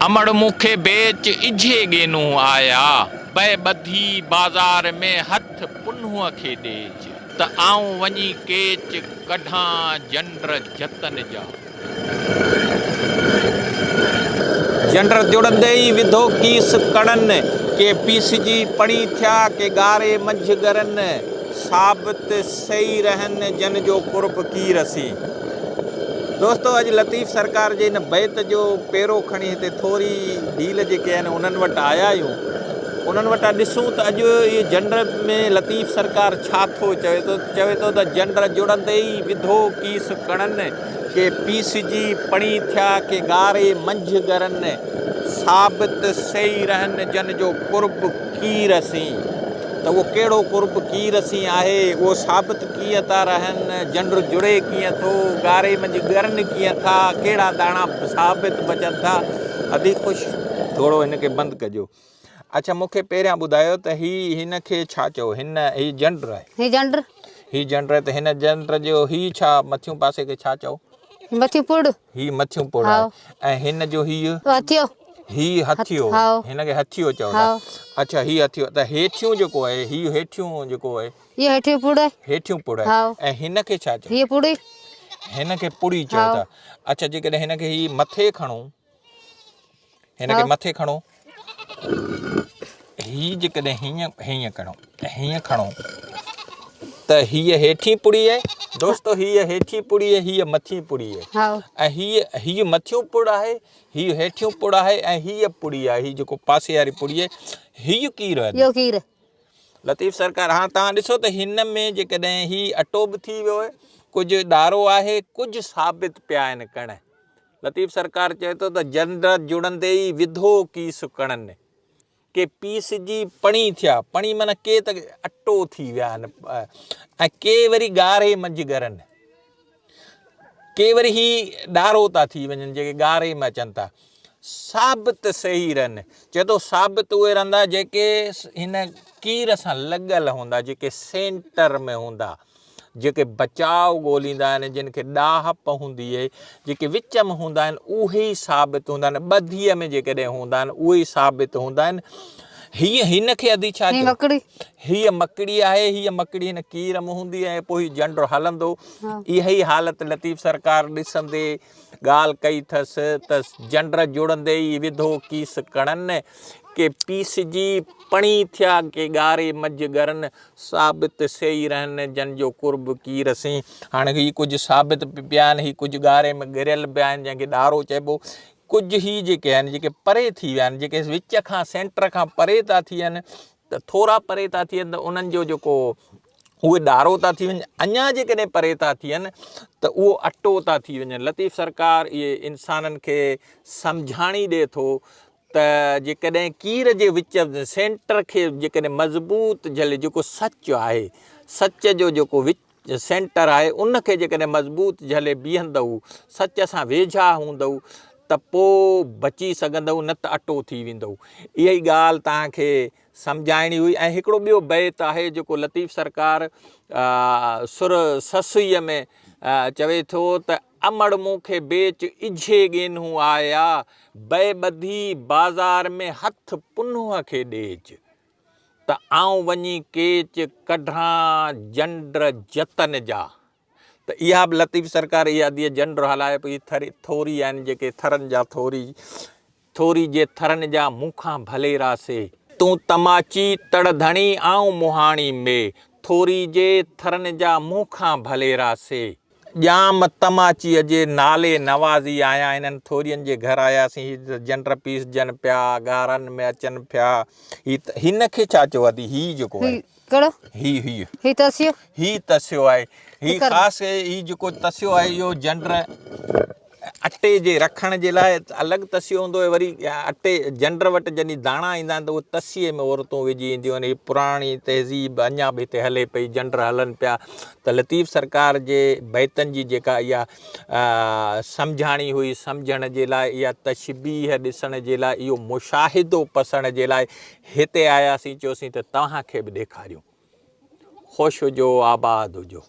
امڙ مون کي بيچ اجهي ڳينون آيا، بئه ٻڌي بازار ۾ هٿ پنهونء کي ڏيج، ته آئون وڃي ڪيچ ڪڍان جنڊ جتن جا. جنڊ جڙندي ئي وڌو ڪيس ڪڙن، ڪي پيسجي پڻي ٿيا، ڪي ڳاري منجهه ڳرن، ثابت سيئي رهن، جن جو قرب ڪير سين. دوستو اڄ لطيف سرڪار جي هن بيت جو پيرو کڻي هتي ٿوري ڀيل جيڪي آهن انهن وٽ آيا آهيون انهن وٽان ڏسون ته اڄ اهي جنڊ ۾ لطيف سرڪار ڇا ٿو چوي ٿو چوي ٿو ته جنڊ جڙندي ئي وڌو ڪيس ڪڻن ڪي پيسجي پڻي ٿيا ڪي گاري منجهه ڳرن ثابت سيئي رهن جن جو قرب ڪير سين ته اهو ڪهڙو قرب ڪير سين آهي اهو ثابت ڪيئن ٿا رهن، جنڊ جڙي ڪيئن ٿو، ڳاري منجهه ڳرن ڪيئن ٿا، ڪهڙا داڻا ثابت بچن ٿا. ادي خوش. ٿورو هن کي بند ڪجو. اڇا مون کي پهريان ٻڌايو ته هي هن کي ڇا چئو؟ هن هي جنڊ آهي. هي جنڊ. هي جنڊ آهي ته هن جنڊ جو هي ڇا مٿيون پاسي کي ڇا چئو؟ هي مٿيون پڙ. هي مٿيون پڙ آهي ۽ هن جو هي. هٿيو. هي هٿيو. هن کي هٿيو چئو ٿا. اڇا هي هٿيو ته هيٺيون جيڪو آهي هي هيٺيون جيڪو آهي. هيء هيٺيون پڙ آهي. هيٺيون پڙ آهي. ۽ هن کي ڇا چئو؟ هيء پڙي. هن کي پڙي چئو ٿا. اڇا جيڪڏهن هن کي هي مٿي کڻو. هن کي مٿي کڻو. هي جيڪڏهن هيئن هيئن کڻو هيئن کڻو ته هيء هيٺين پڙي آهي. دوستو هيء هيٺين پڙي آهي هيء مٿين پڙي آهي. ۽ هيء هيء مٿيون پڙ آهي هيء هيٺيون پڙ آهي ۽ هيء پڙي آهي هي جيڪو پاسي واري پڙي آهي هيء ڪير آهي؟ اهو ڪير. لطيف سرڪار، هاڻ توهان ڏسو ته هن ۾ جيڪڏهن هي اٽو به ٿي ويو آهي، ڪجهه ڏارو آهي، ڪجهه ثابت پيا آهن ڪڻ. لطيف سرڪار چئي ٿو ته جنڊ جڙندي ئي وڌو ڪيس ڪڻن، ڪي پيسجي پڻي ٿيا، پڻي معنيٰ ڪي ته اٽو ٿي ويا آهن ۽ ڪي وري ڳاري منجهه ڳرن. ڪي وري هي ڏارو ٿا ٿي وڃن جيڪي ڳاري ۾ اچن ٿا. ثابت صحيح رهن. چئي ٿو ثابت اهي رهندا جيڪي هن ڪير سان لڳل هوندا، جيڪي سينٽر ۾ هوندا، جيڪي بچاء ڳوليندا آهن، جن کي ڏاهپ هوندي اهي، جيڪي وچ ۾ هوندا آهن اهي ئي ثابت هوندا آهن، ٻڌيء ۾ جيڪڏهن هوندا آهن اهي ئي ثابت هوندا آهن. هيء هن کي ادي ڇا هي چئو؟ مڪڙي. هيء مڪڙي آهي، هيء مڪڙي هن ڪير ۾ هوندي ۽ پوء هي جنڊ هلندو. اها ئي حالت لطيف سرڪار ڏسندي ڳالهه ڪئي ٿس ته جنڊ جڙندي ئي وڌو ڪيس ڪڻن، ڪي پيسجي پڻي ٿيا، ڪي ڳاري منجهه ڳرن، ثابت سيئي رهن، جن جو قرب ڪير سين. هاڻي هي ڪجهه ثابت به پيا آهن، هي ڪجهه ڳاري ۾ ڳريل به آهن، جنهن کي ڏارو چئبو. ڪجهه هي جيڪي آهن، جيڪي پري ٿي ويا آهن، جيڪي وچ کان سينٽر کان پري ٿا ٿين ته ٿورا پري ٿا ٿين ته انهن جو جيڪو اهي ڏارو ٿا ٿي وڃن اڃا جيڪڏهن پري ٿا ٿين ته اهو اٽو ٿا ٿي وڃن لطيف سرڪار اهي انسانن کي سمجهاڻي ڏي ٿو ته جيڪڏهن ڪير جي وچ سينٽر کي جيڪڏهن مضبوط جهلي جيڪو سچ آهي سچ جو جيڪو وچ سينٽر آهي ان کي جيڪڏهن مضبوط جهلي بيهندؤ سچ سان ويجها هوندؤ ته پوء بچي سگهندؤ نه ته اٽو ٿي ويندؤ اها ئي ڳالهه توهان کي سمجهائڻي هئي ۽ هڪڙو ٻيو بيت آهي جيڪو لطيف سرڪار سر سسئيء ۾ چوي ٿو ته امڙ مون کي بيچ اجهي ڳينهون آيا بئي ٻڌي بازار ۾ هٿ پنهونء کي ڏيج ته آئون وڃي ڪيچ ڪڍان جنڊ جتن جا. ته اها به لطيف سرڪار اها اديء جنڊ هلائي پئي ٿري ٿوري آهن جيڪي ٿرن جا ٿوري ٿوري جي ٿرن جا مون کان ڀليرا سي. تون تماچي تڙ ڌڻي آئون مهاڻي مي ٿوري جي ٿرن جا مون کان ڀليرا سي. ڄام تماچيء جي نالي نوازي آهيان. هنن ٿورين جي گهر آياسين. هي ته جنڊ پيسجن پيا، ڳارن ۾ اچن پيا. هي ته هن کي ڇا چئو ادي؟ هي جيڪو آهي. هي ڪهڙو؟ هي هي. هي تسيو. هي تسيو آهي. هي خاص هي جيڪو تسيو آهي اهو جنڊ اٽي جي رکڻ جي لاء الڳ تسيو هوندو آهي وري اٽي جنڊ وٽ جڏهن داڻا ايندا آهن ته اهي تسيي ۾ عورتون وجهي اينديون آهن هي پراڻي تهذيب اڃا به هتي هلي پئي جنڊ هلن پيا ته لطيف سرڪار جي بيتن جي جيڪا اها سمجهاڻي هئي سمجهڻ جي لاء اها تشبيهه ڏسڻ جي لاء اهو مشاهدو پسڻ جي لاء هتي آياسين چيوسين ته توهان کي به ڏيکاريون خوش هجو آباد هجو.